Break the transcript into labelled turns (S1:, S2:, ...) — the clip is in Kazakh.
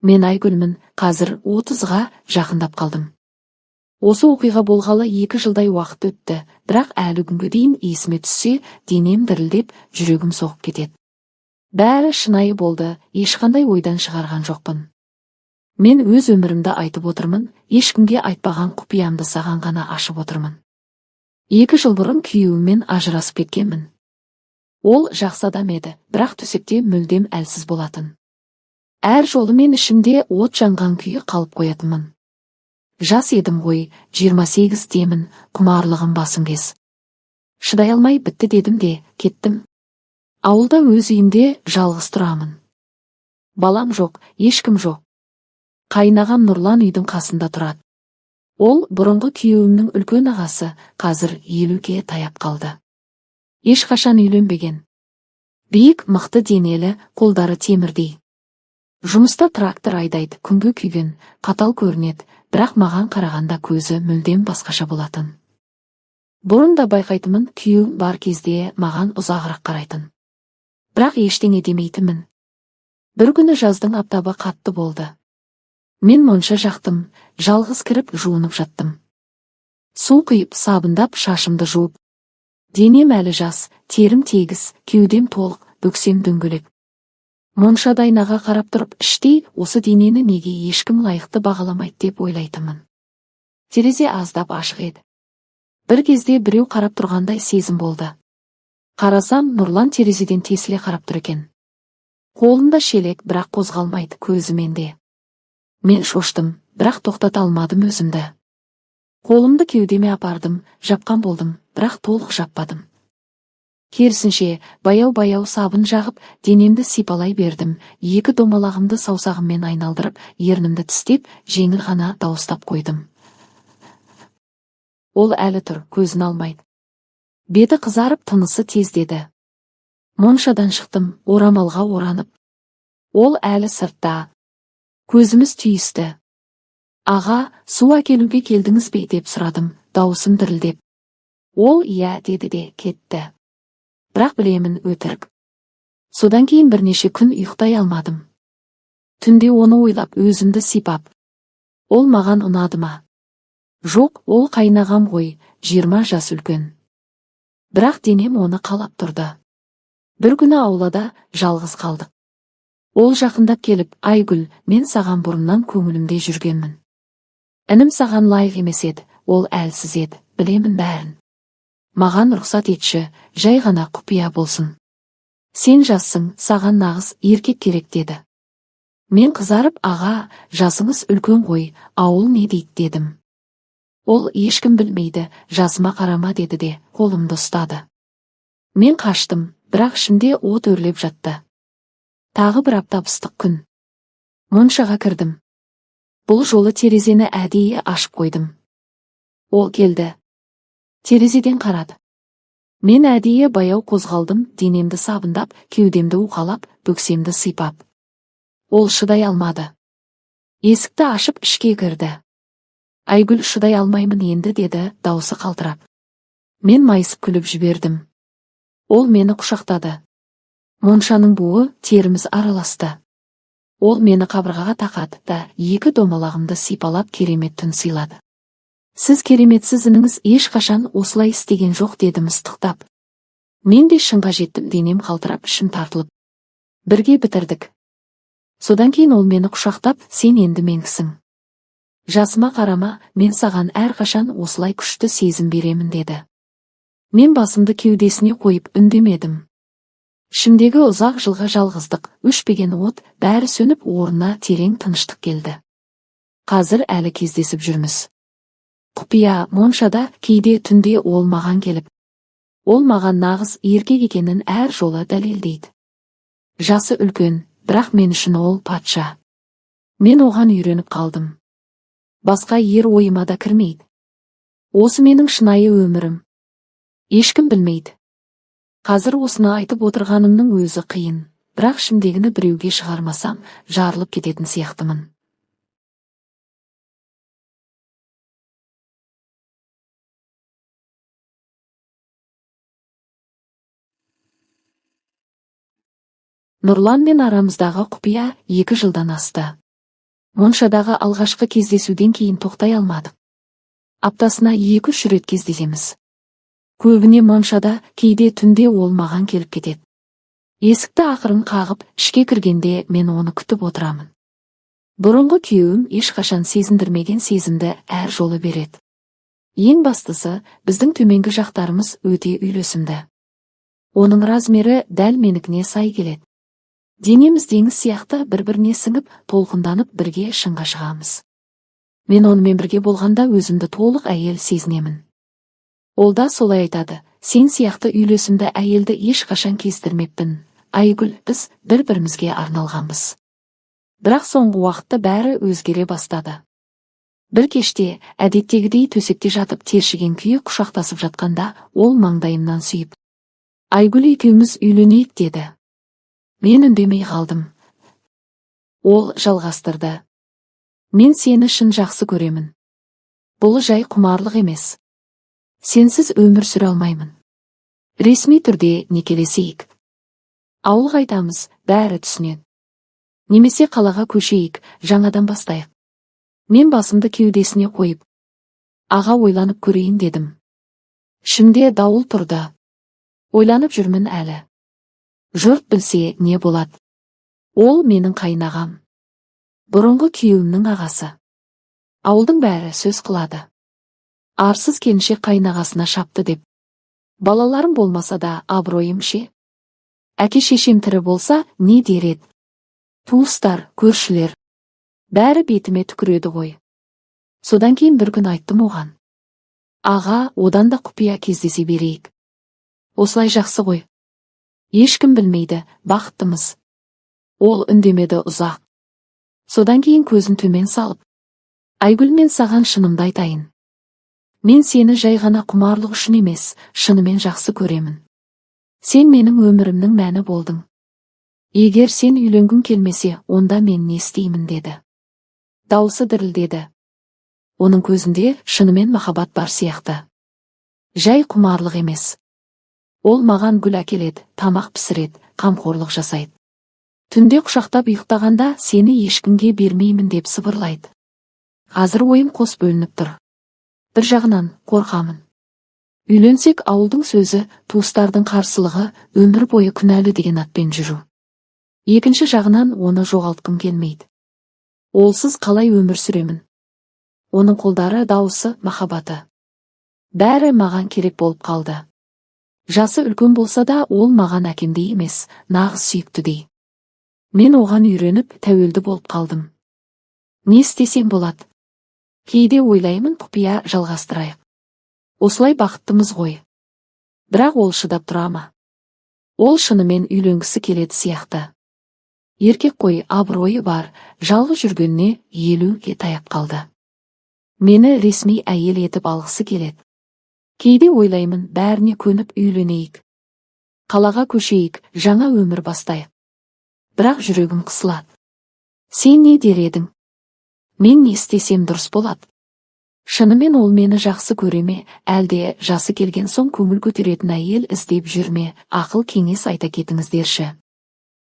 S1: Мен Айгүлмін, қазір 30-ға жақындап қалдым. Осы оқиға болғалы 2 жылдай уақыт өтті, бірақ әлі күнге дейін есіме түссе, денем дірілдеп, жүрегім соғып кетеді. Бәрі шынайы болды, ешқандай ойдан шығарған жоқпын. Мен өз өмірімді айтып отырмын, ешкімге айтпаған құпиямды саған ғана ашып отырмын. 2 жыл бұрын күйеуіммен ажырасып кеткенмін. Ол жақсы адам еді, бірақ төсекте мүлдем әлсіз болатын. Әр жолы мен ішімде от жанған күйі қалып қоятынмын. Жас едім ғой, 28-демін, құмарлығым басым кез. Шыдай алмай, бітті дедім де, кеттім. Ауылда өз үйімде жалғыз тұрамын. Балам жоқ, ешкім жоқ. Қайынағам Нұрлан үйдің қасында тұрады. Ол бұрынғы күйеуімнің үлкен ағасы, қазір 50-ге таяп қалды. Ешқашан үйленбеген. Биік, мықты денелі, қолдары темірдей. Жұмыста трактор айдайды, күнге күйген, қатал көрінеді, бірақ маған қарағанда көзі мүлдем басқаша болатын. Бұрын да байқайтынмын, күйеуім бар кезде маған ұзағырақ қарайтын. Бірақ ештеңе демейтінмін. Бір күні жаздың аптабы қатты болды. Мен монша жақтым, жалғыз кіріп жуынып жаттым. Су құйып, сабындап, шашымды жуып. Денем әлі жас, терім тегіс, кеудем толық, бөксем дөңгелек. Моншада айнаға қарап тұрып, іштей осы денені неге ешкім лайықты бағаламайды деп ойлайтынмын. Терезе аздап ашық еді. Бір кезде біреу қарап тұрғандай сезім болды. Қарасам, Нұрлан терезеден тесіле қарап тұр екен. Қолында шелек, бірақ қозғалмайды, көзі менде. Мен шоштым, бірақ тоқтата алмадым өзімді. Қолымды кеудеме апардым, жапқан болдым, бірақ толық жаппадым. Керісінше, баяу-баяу сабын жағып, денемді сипалай бердім, екі домалағымды саусағыммен айналдырып, ернімді тістеп, жеңіл ғана дауыстап қойдым. Ол әлі тұр, көзін алмайды. Беті қызарып, тынысы тездеді. Моншадан шықтым, орамалға оранып. Ол әлі сыртта. Көзіміз түйісті. «Аға, су әкелуге келдіңіз бе?» деп сұрадым, дауысым дірілдеп. Ол «иә» деді де кетті. Бірақ білемін, өтірік. Содан кейін бірнеше күн ұйықтай алмадым. Түнде оны ойлап, өзімді сипап. Ол маған ұнады ма? Жоқ, ол қайнағам ғой, 20 жас үлкен. Бірақ денем оны қалап тұрды. Бір күні аулада жалғыз қалдық. Ол жақындап келіп: «Айгүл, мен саған бұрыннан көңілімде жүргенмін. Інім саған лайық емес еді, ол әлсіз еді, білемін бәрін. Маған рұқсат етші, жай ғана құпия болсын. Сен жассың, саған нағыз еркек керек», – деді. Мен қызарып: «Аға, жасыңыз үлкен ғой, ауыл не дейді?» – дедім. Ол: «Ешкім білмейді, жасыма қарама», – деді де қолымды ұстады. Мен қаштым, бірақ ішімде от өрлеп жатты. Тағы бір аптап ыстық күн. Моншаға кірдім. Бұл жолы терезені әдейі ашып қойдым. Ол келді. Терезеден қарады. Мен әдейі баяу қозғалдым, денемді сабындап, кеудемді уқалап, бөксемді сипап. Ол шыдай алмады. Есікті ашып, ішке кірді. «Айгүл, шыдай алмаймын енді», – деді даусы қалтырап. Мен майысып күліп жібердім. Ол мені құшақтады. Моншаның буы, теріміз араласты. Ол мені қабырғаға тақады да, екі домалағымды сипалап, керемет түн сыйлады. «Сіз кереметсіз, ініңіз ешқашан осылай істеген жоқ», – дедім ыстықтап. Мен де шыңға жеттім, денем қалтырап, ішім тартылып. Бірге бітірдік. Содан кейін ол мені құшақтап: «Сен енді меніксің. Жасыма қарама, мен саған әрқашан осылай күшті сезім беремін», – деді. Мен басымды кеудесіне қойып үндемедім. Ішімдегі ұзақ жылғы жалғыздық, өшпеген от, бәрі сөніп, орнына терең тыныштық келді. Қазір әлі кездесіп жүрміз. Құпия моншада, кейде түнде ол маған келіп. Ол маған нағыз еркек екенін әр жолы дәлелдейді. Жасы үлкен, бірақ мен үшін ол патша. Мен оған үйреніп қалдым. Басқа ер ойыма да кірмейді. Осы менің шынайы өмірім. Ешкім білмейді. Қазір осыны айтып отырғанымның өзі қиын, бірақ ішімдегіні біреуге шығармасам, жарылып кететін сияқтымын. Нұрланмен арамыздағы құпия 2 жылдан асты. Моншадағы алғашқы кездесуден кейін тоқтай алмадық. Аптасына 2-3 рет кездесеміз. Көбіне моншада, кейде түнде ол маған келіп кетеді. Есікті ақырын қағып, ішке кіргенде мен оны күтіп отырамын. Бұрынғы күйеуім ешқашан сезіндірмеген сезімді әр жолы береді. Ең бастысы, біздің төменгі жақтарымыз өте үйлесімді. Оның размері дәл менікіне сай келеді. Денеміз теңіз сияқты бір-біріне сіңіп, толқынданып бірге шыңға шығамыз. Мен онымен бірге болғанда өзімді толық әйел сезінемін. Ол да солай айтады: «Сен сияқты үйлесімді әйелді ешқашан кездестірмеппін. Айгүл, біз бір-бірімізге арналғанбыз». Бірақ соңғы уақытта бәрі өзгере бастады. Бір кеште әдеттегідей төсекте жатып, тершіген күйі құшақтасып жатқанда, ол маңдайымнан сүйіп: «Айгүл, екеуміз үйленейік», – деді. Мен үндемей қалдым. Ол жалғастырды: «Мен сені шын жақсы көремін. Бұл жай құмарлық емес. Сенсіз өмір сүре алмаймын. Ресми түрде некелесейік. Ауылға қайтамыз, бәрі түсінеді. Немесе қалаға көшейік, жаңадан бастайық». Мен басымды кеудесіне қойып: «Аға, ойланып көрейін», – дедім. Ішімде дауыл тұрды. Ойланып жүрмін әлі. Жұрт білсе, не болады? Ол менің қайынағам. Бұрынғы күйеуімнің ағасы. Ауылдың бәрі сөз қылады. Арсыз келіншек қайынағасына шапты деп. Балаларым болмаса да, абыройым ше? Әке шешем тірі болса, не дер еді? Туыстар, көршілер. Бәрі бетіме түкіреді ғой. Содан кейін бір күн айттым оған: «Аға, одан да құпия кездесе берейік. Осылай жақсы ғой. Ешкім білмейді, бақыттымыз». Ол үндемеді ұзақ. Содан кейін көзін төмен салып: «Айгүл, мен саған шынымды айтайын. Мен сені жай ғана құмарлық үшін емес, шынымен жақсы көремін. Сен менің өмірімнің мәні болдың. Егер сен үйленгің келмесе, онда мен не істеймін?» – деді. Даусы дірілдеді. Оның көзінде шынымен махаббат бар сияқты. Жай құмарлық емес. Ол маған гүл әкеледі, тамақ пісіреді, қамқорлық жасайды. Түнде құшақтап ұйықтағанда, «Сені ешкімге бермеймін» деп сыбырлайды. Қазір ойым қос бөлініп тұр. Бір жағынан қорқамын. Үйленсек, ауылдың сөзі, туыстардың қарсылығы, өмір бойы күнәлі деген атпен жүру. Екінші жағынан, оны жоғалтқым келмейді. Олсыз қалай өмір сүремін? Оның қолдары, дауысы, махаббаты. Бәрі маған керек болып қалды. Жасы үлкен болса да, ол маған әкемдей емес, нағыз сүйіктідей. Мен оған үйреніп, тәуелді болып қалдым. Не істесем болады? Кейде ойлаймын, құпия жалғастырайық. Осылай бақыттымыз ғой. Бірақ ол шыдап тұра ма? Ол шынымен үйленгісі келеді сияқты. Еркек қой, абыройы бар, жалғыз жүргеніне 50-ге таяп қалды. Мені ресми әйел етіп алғысы келеді. Кейде ойлаймын, бәріне көніп үйленейік. Қалаға көшейік, жаңа өмір бастайық. Бірақ жүрегім қысылады. Сен не дер едің? Мен не істесем дұрыс болады? Шынымен ол мені жақсы көре ме, әлде жасы келген соң көңіл көтеретін әйел іздеп жүр ме? Ақыл кеңес айта кетіңіздерші.